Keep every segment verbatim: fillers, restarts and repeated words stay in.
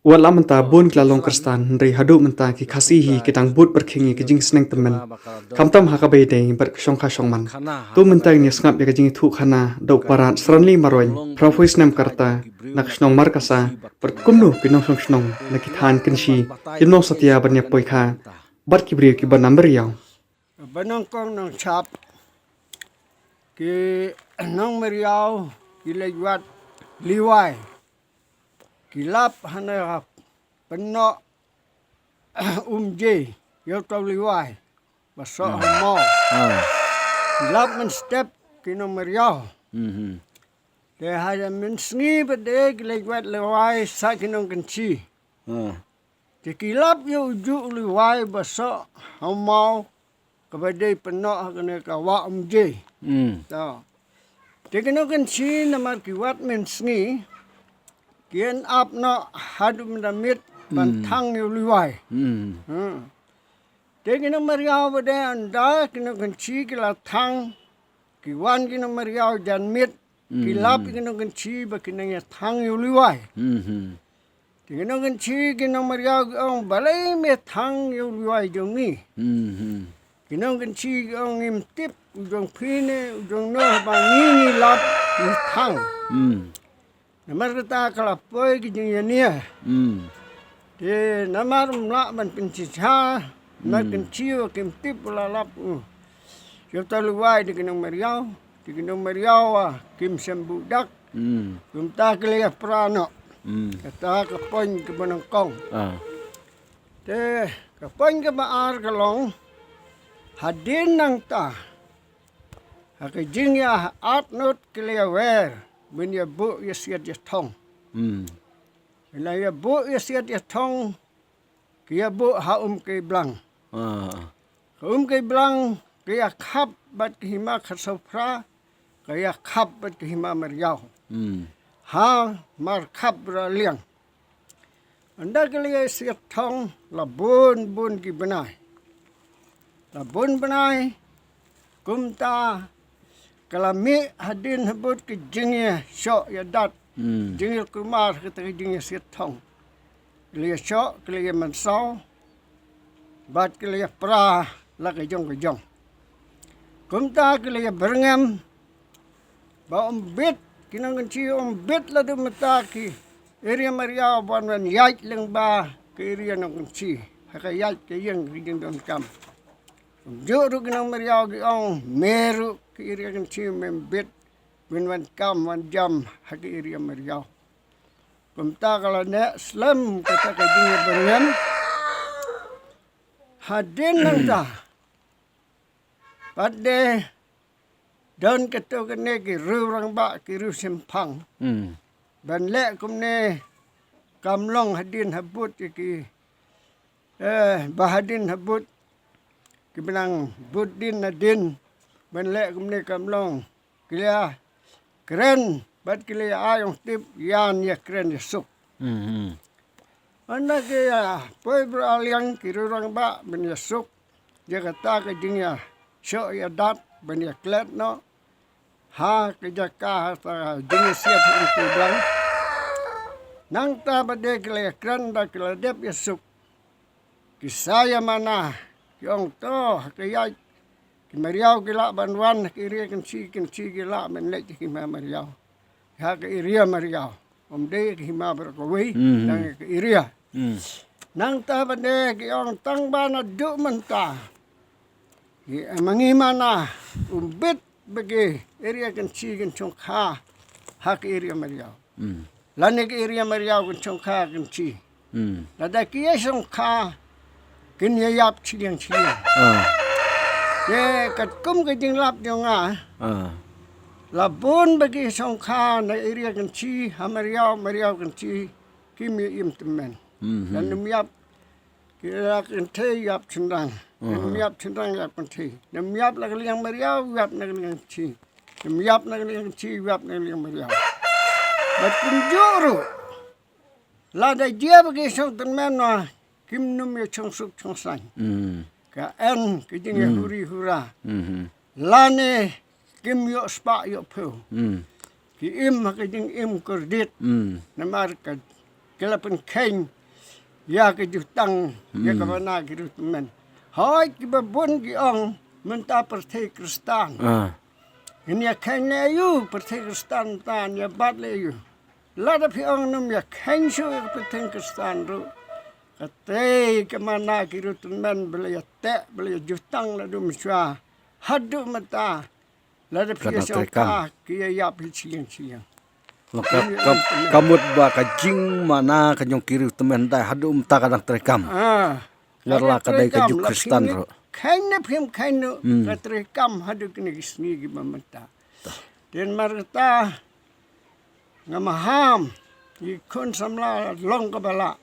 Wat la mynta bun ki la long Khristan, hynrei haduh mynta ki Khasi hi ki dang bud pyrkhing ïa ka jingsneng tymmen. Khamtam ha kaba ïadei bad ka shongkha shongman. To mynta ngin ïa sngap ïa ka jingïathuhkhana da u Parat Sranli Marweiñ, phra phew snem ka rta, na ka shnong Markasa, bad kumno ki nongshong shnong na ki thaiñ Kynshi kin long satia ban ïa poi kha bad ki briew kiba na Meriaw. Ba nongkong nongshap, ki nong Meriaw ki leit wad liwai. Ki lap hana pynnoh umje ïa uto u liwai ba soh ha maw. Ki lap mynstep ki nong Meriaw. Te ha mynsngi pat de ki leit wad liwai sa ki nong Kynshi. Te ki lap ïa ujuh u liwai ba soh ha maw, kaba dei pynnoh ha kane ka wah umje. To. Te ki nong Kynshi namar ki wad mynsngi, ki ïeng ap noh haduh mynta miet ban thang ïa u liwai. Te ki nong Meriaw ba dei ynda ki nong Kynshi ki la thang, ki wan ki nong Meriaw jan miet, ki lap ïa ki nong Kynshi ba ki nang ïa thang ïa u liwai. Te ki nong Kynshi ki nong Meriaw ki ong, balei me thang ïa u liwai jong ngi? Ki nong Kynshi ki ong, ngim tip u jong phi ne u jong no, ba ngi ngi lap ngi thang. Namar kata ka la poi ki jingïania. Te namar ym lah ban pynshisha, namar Kynshi wa kim tip u la lap u. Ïa uta u liwai te ki nong Meriaw, te ki nong Meriaw wa kim shem buh dak. Kumta ki la ïa pra noh. Kata ka point kaba nyngkong. Te ka point kaba ar ka long, hadien nangta, ha ka jingïa at not ki la ïa wer ban ïa buh ïa siat ïa thong. Ki la ïa buh ïa siat ïa thong, ki ïa buh ha Umkeiblang. Ka Umkeiblang ka ïa khap bad ka hima Kharsawphra, ka ïa khap bad ka hima Meriaw. Ha Markhap Raliang. Ynda ki la ïa siat thong la bun bun ki bnai. La bun bnai, kumta ka la mih hadien habud ki jingïashoh ïadat. Jingïakumar kata ki jingïasiat thong. Ki la ïashoh, ki la ïamansaw, bad ki la ïapra la ka jong ka jong. Kumta ki la ïabyrngem, ba ym bit, ki nongkynshi ym bit la dum mynta ki area Meriaw ban wan ïaid lyngba ki area nongkynshi. Ha ka ïaid ka ïeng ka jingdonkam. Kumjuh ruh ki nong Meriaw ki ong, me ruh ki area kynshi mem bit, ban wan kam wan jam ha ki area Meriaw. Kumta ka la neh slem kata ka jingïabyrngem. Hadien nangta. Pat de don katto katne ki riew rangbah ki riew shemphang. Ban leh kumne kam long hadien habud ki, eh, ba hadien habud ki ba nang bud dien nadien. Ban leh kumne kam long. Ki la kren, bad ki la ai ong tip, ïa ïakren ïasuk. Ynda ki ïa poi bro aliang ki riew rangbah ban ïasuk. Ïa kata ka jingïashoh ïadat ban ïaklet noh. Ha ka jaka ha ka jingïasiat ha Umkeiblang. Nangta ba de ki la ïakren da ki la dep ïasuk. Ki sa ïa mana, ki ong to, ha ka ïaid, ki Meriaw ki lah ban wan, ha ka area kynshi, kynshi ki lah ban leit, ki hima Meriaw. Ha ka area Meriaw. Ym dei ki hima baroh kawei, dang ka area. Nangta ba de ki ong tang ba naduh mynta. Ki, eh, ma ngi mana, ym bit ba ki area kynshi kin shongkha, ha ka area Meriaw. Lane ka area Meriaw kin shongkha kynshi. Lada ki ïa shongkha, kin ïa ïap shiliang shiliang. Te katkum ka jinglap jong nga. La bun ba ki shongkha na area kynshi, ha Meriaw, Meriaw kynshi, kim ïa im tymmen. Lada ym ïap, ki la kynthei ïap shynrang. Ym ïap shynrang ïap kynthei. Ym ïap la ka liang Meriaw ïap na ka liang kynshi. Ym ïap na ka liang kynshi ïap na ka liang Meriaw. Bad kumjuh ruh. Lada jia ba ki shong tymmen noh kim nym ïa shong suk shong saiñ. Ka en ka jingïahuri hura. Lane kim ïoh spah ïoh phew. Ki im ha ka jingim kordit. Namar ka, Ki la pynkheiñ ïa ka jutang ïa ka mana ki riewtymmen. Hooid kiba bun ki ong mynta pyrthei Khristan. Ah. Ngin ïa kheiñ ne aïu pyrthei Khristan, tan ïa bat le aïu. Lada phi ong nym ïa kheiñ shuh ïa ka pyrthei Khristan ruh, katei ka mana ki riewtymmen ba la ïa teh, ba la ïa jutang naduh mynshuwa haduh mynta. Lada phi ïa shongkha ki ïa ïap hi shiliang shiliang. Long ka, ka, ka mut ba ka jingmana ka jong ki riewtymmen dei haduh mynta ka dang treikam. Ah. Wat la ka dei ka juk Khristan ruh. Kheiñ ne phim kheiñ noh, ka treikam haduh kine ki sngi kiba mynta. Te namar kata nga maham ïa ki khun samla long kaba lah.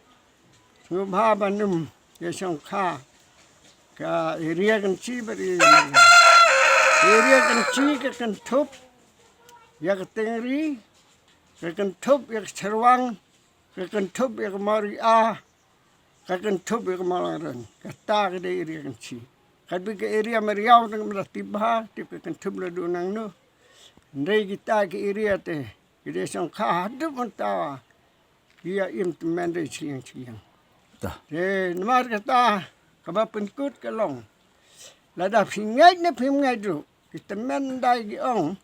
Sngewbha ba nym ïa shongkha ka area Kynshi bad area Mawryngkneng. Area Kynshi ka kynthup ïa ka Tengri, ka kynthup ïa ka Shyrwang, ka kynthup ïa ka Mawria, ka kynthup ïa ka Mawlangren. Kata ka dei area Kynshi. Katba ka area Mawriaw tang ka mada tip bha, tip ka kynthup naduh nangno. Hynrei kita ki area te ki dei shongkha haduh mynta. Ki ïa im tymmen dei shiliang shiliang. Te namar kata kaba pynkut ka long, lada phi ngeit ne phim ngeit ruh, ki tymmen dei ki ong,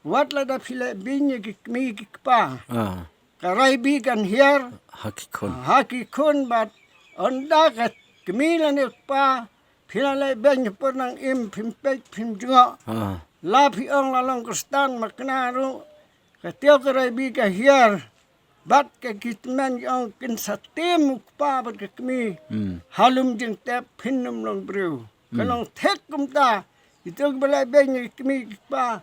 wat lada phi leh beiñ ïa ki kmie ki kpa, ah, ka rai bih kan hiar ha ki khun, ha ki khun bad ynda ka kmie lane kpa phi la leh beiñ ha por nang im, phim peit phim jngoh. Ah. La phi ong la long Khristan makna ruh, ka tiew ka rai bih ka hiar. Bad ka ki tymmen ki ong kin sa tim u kpa bad ka kmie ha lum jingtep, phin nym long briew. Ka long thik kumta. Kito kiba leh beiñ ïa ki kmie ki kpa,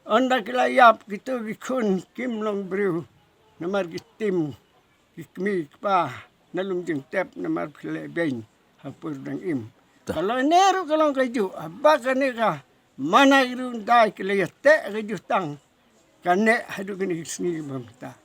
ynda ki la ïap kito ki khun kim long briew. Namar ki tim ki kmie ki kpa na lum jingtep namar phi leh beiñ ha por dang im. Ka long ne ruh ka long kajuh, haba kane ka mana ki riewtymmen dei ki la ïa teh ka jutang, ka neh haduh kine ki sngi kiba mynta.